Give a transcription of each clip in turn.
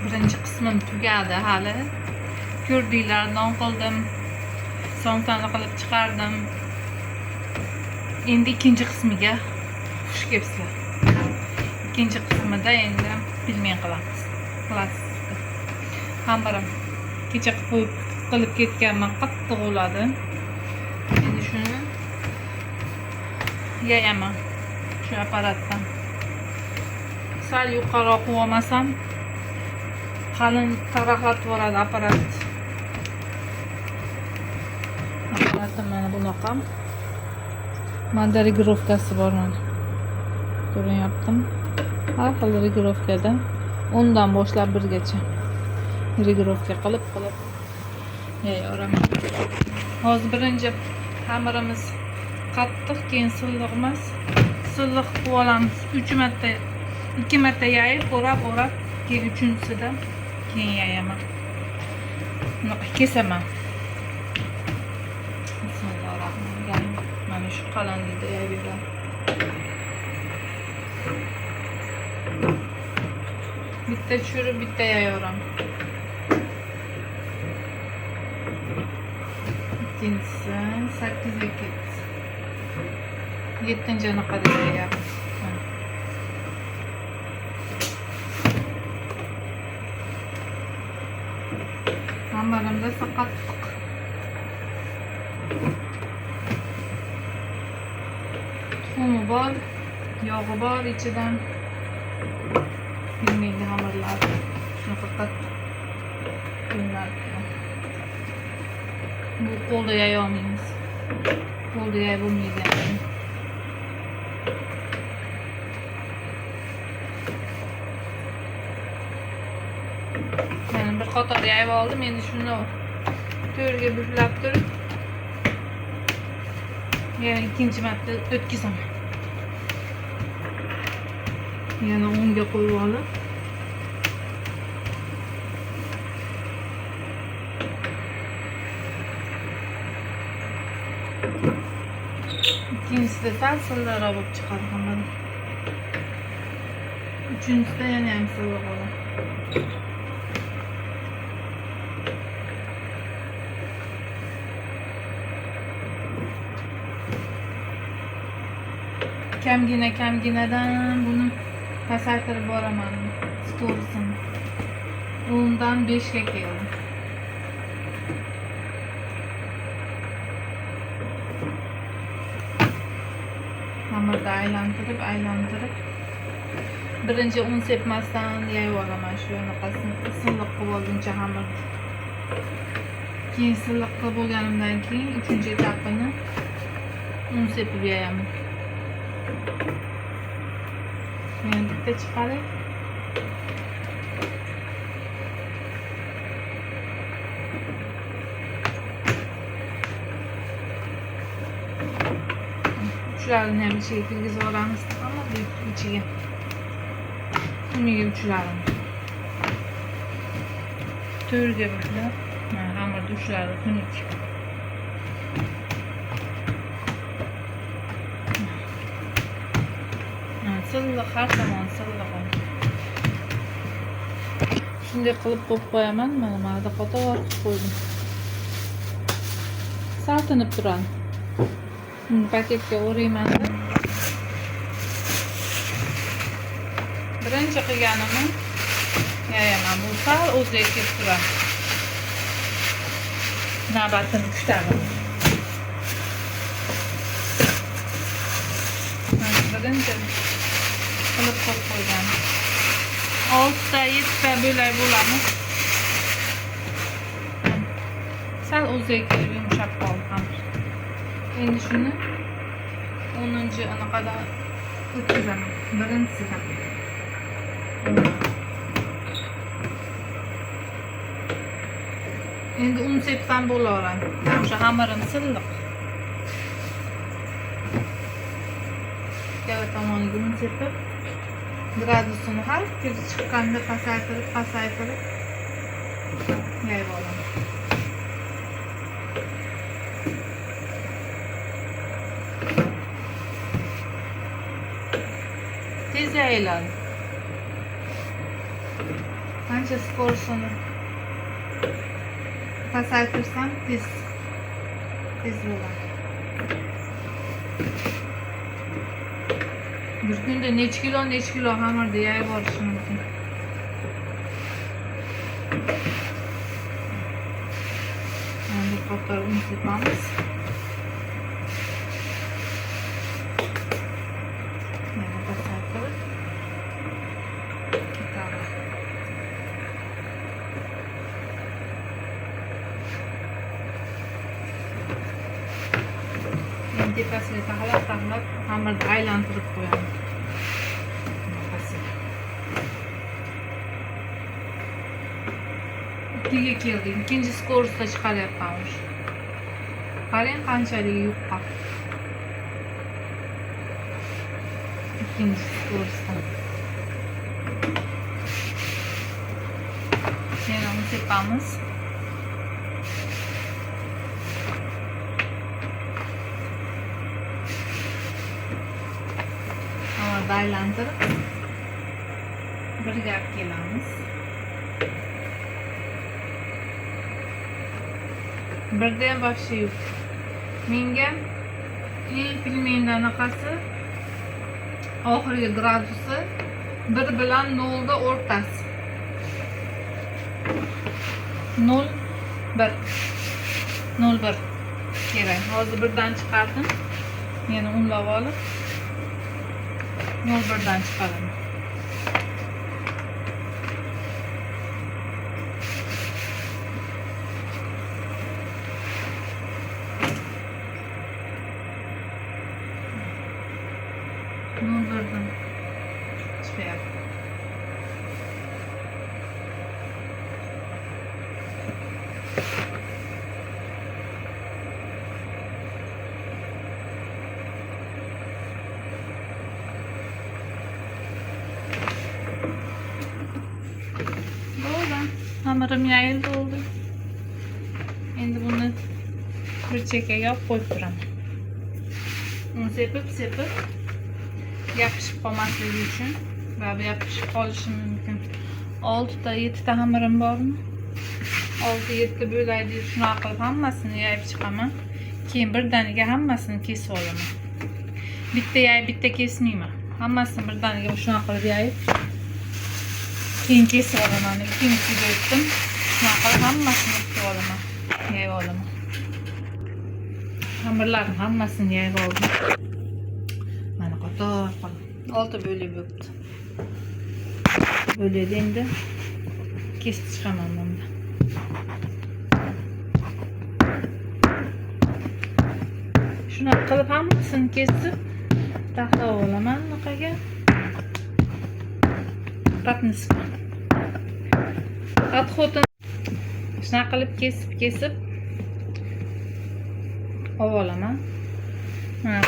Birinchi qismim tugadi hali. Ko'rdinglar, non qildim. Somsani qilib chiqardim. Endi ikkinchi qismiga xush kelibsizlar. Ikkinchi qismida endi pilmen qilamiz. Klassika. Xamirim kecha qo'yib qilib ketganman, qattiq bo'ladi. Endi shuni yayaman shu apparatdan. Sal yuqoriroq qo'yib olmasam qalin taraqlatib yuboradi apparat. Apparatim mana bunaqa. Manda regirovkasi bor mana. Ko'rinyaptimi? Har xil regirovkada 10 dan boshlab 1gacha regirovka qilib qilib yayaveraman. Hozir birinchi xamirimiz qattiq, keyin silliq emas. Silliq qilib olamiz. 3 marta, 2 marta yayib, o'rab o'rab, keyin uchinchisida keyin yayaman. Bunaqa kesaman. Bismillahirrohmanirrohim. Mana shu qalinlikda yayib beraman. Bitta tushirib, bitta yayaveraman. Ikkinchisi 8 ga ketdi. 7 anaqada yayapmiz. Xamirimda qattiq. Tuxumi bor, yog'i bor ichidan. Pilmenli xamirlar shunaqa qattiq qilinadi. Bu qo'lda yaya olmaymiz. Qo'lda yayib bo'lmaydi. Mana bir qator yayib oldim. Endi shuni to'rga buklab turib yana ikkinchi marta o'tkazaman. Yana unga qo'yib olib ikkinchisida sal silliqroq bo'lib chiqadi xamir. Uchinchisida yana ham silliq bo'ladi. Kamgina kamginadan buni pasaytirib boraman skorsini. 10dan 5 ga keldi. Xamirni aylantirib, aylantirib birinchi un sepmasdan yayib olaman shu anaqasini silliq qilib olguncha xamirni. Keyin silliq qilib bo'lganimdan keyin uchinchi etapini un sepib yayaman. Yana bitta chiqaray. Uchlarini ham ichiga kirgizib olamiz, hamma ichiga. Uniga uchlarini. To'rga buklab, mana xamirni uchlari xunuk. Silliq, har tomon silliq. Shunday qilib qo'yib qo'yaman. Mana mana qator qilib qo'ydim. Sal tinib turadi. Buni paketga o'rayman. Birinchi qilganimni yayaman. Bu sal o'ziga kelib turadi. Navbatini kutaman. Mana birinchi qilib qo'yib qo'ygan. 6 ta 7 ta bo'lak bo'ladi. Sal o'ziga kelib yumshab qoldi xamir. Endi shuni 10 anaqadan o'tkazaman. Birinchisidan. Endi un sepsam bo'laveradi. O'sha xamirim silliq. Ikkala tomoniga un sepib gradusini har kuni chiqqanda pasaytirib, pasaytirib yayib olaman. Tez yayiladi. Qancha скорость ini pasaytirsam, tez tez bo'ladi. Bir kunda necha kilo, necha kilo xamirni yayib yuborishi mumkin. Mana, bir qator un sepamiz. Yana pasaytirib ketadi. Endi tepasiga taxlab taxlab xamirni aylantirib qo'yamiz. Bunaqasiga. Ikkiga keldik. Ikkinchi скорость da chiqaryapman уже. Qarang, qanchalik yupqa. Ikkinchi скорость da. Yana un sepamiz. Xamirni aylantirib birga olib kelamiz. Birda ham вообще yo'q. Menga eng pelmenni anaqasi, oxirgi gradusi 1 bilan 0da o'rtasi. 0,1. 0,1 kerak. Hozir birdan chiqardim. Yana unlab olib 0,1dan chiqaraman. 0,1dan chiqyapti. Bo'ldi. Xamirim yayildi, bo'ldi. Endi buni bir chekkaga olib qo'yib turaman. Un sepib sepib, yopishib qolmasligi uchun. Baribir yopishib qolishi mumkin. Oltita, yettita xamirim bormi? Olti, yetti bo'ladi. Shunaqa qilib hammasini yayib chiqaman. Keyin birdaniga hammasini kesib olaman. Bitta yayib, bitta kesmayman. Hammasini birdaniga shunaqa qilib yayib, keyin kesib olaman. Ikkinchisiga o'tdim. Shunaqa qilib hammasini qilib olaman. Yayib olaman. Xamirlarni hammasini yayib oldim. Mana, qator qilib. Olti bo'lib bo'pti. Bo'ladi endi. Kesib chiqaman bunda. Shunaqa qilib hammasini kesib taxlab olaman bunaqaga. Patnisga. Отход ini shunaqa qilib kesib kesib olib olaman. Mana,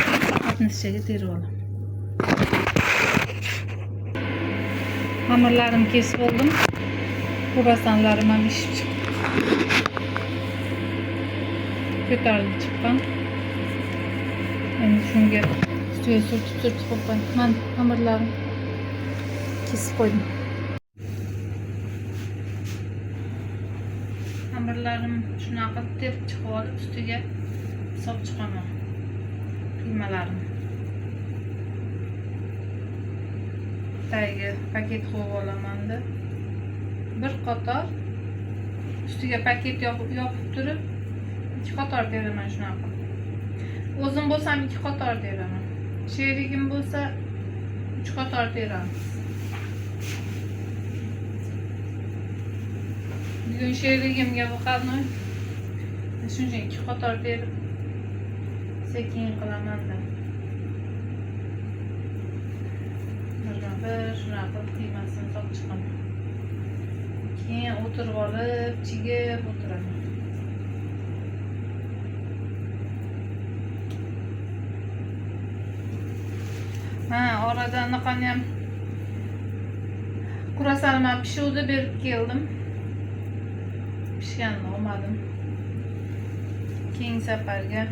patnischaga terib olaman. Xamirlarimni kesib oldim. Kruasanlarim ham pishib chiqdi. Ko'tarilib chiqqan. Endi shunga ustiga surtib surtib qo'yib qo'ying. Mana, xamirlarim kesib qo'ydim. Xamirlarim shunaqa qilib terib chiqib olib, ustiga solib chiqaman qiymalarimni. Tagiga paket qo'yib olamanda, bir qator ustiga paket yopib turib, ikki qator teraman shunaqa. O'zim bo'lsam, ikki qator teraman. Sherigim bo'lsa, uch qator teramiz. Bugun sherigimga выходной, shuning uchun ikki qator terib, sekin qilamanda. Birma bir shunaqa qilib qiymasini solib chiqaman. Keyin o'tirib olib, chigib o'tiraman. Ha, orada anaqani ham, kruasanim ham pishuvdi, berib keldim. Pishganini olmadim. Keyingi safarga,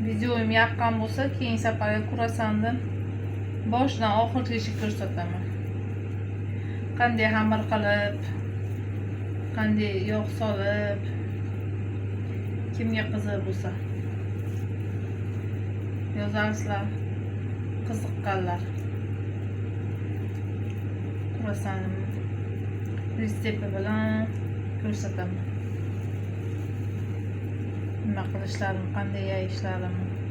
videoyim yoqqan bo'lsa, keyingi safarga kruasanni boshidan oxirigacha ko'rsataman. Qanday xamir qilib, qanday yog' solib, kimga qiziq bo'lsa yozarsizlar, qiziqqanlar. Kruassanim retsepti bilan ko'rsataman. Nima qilishlarimni, qanday yeyishlarimni.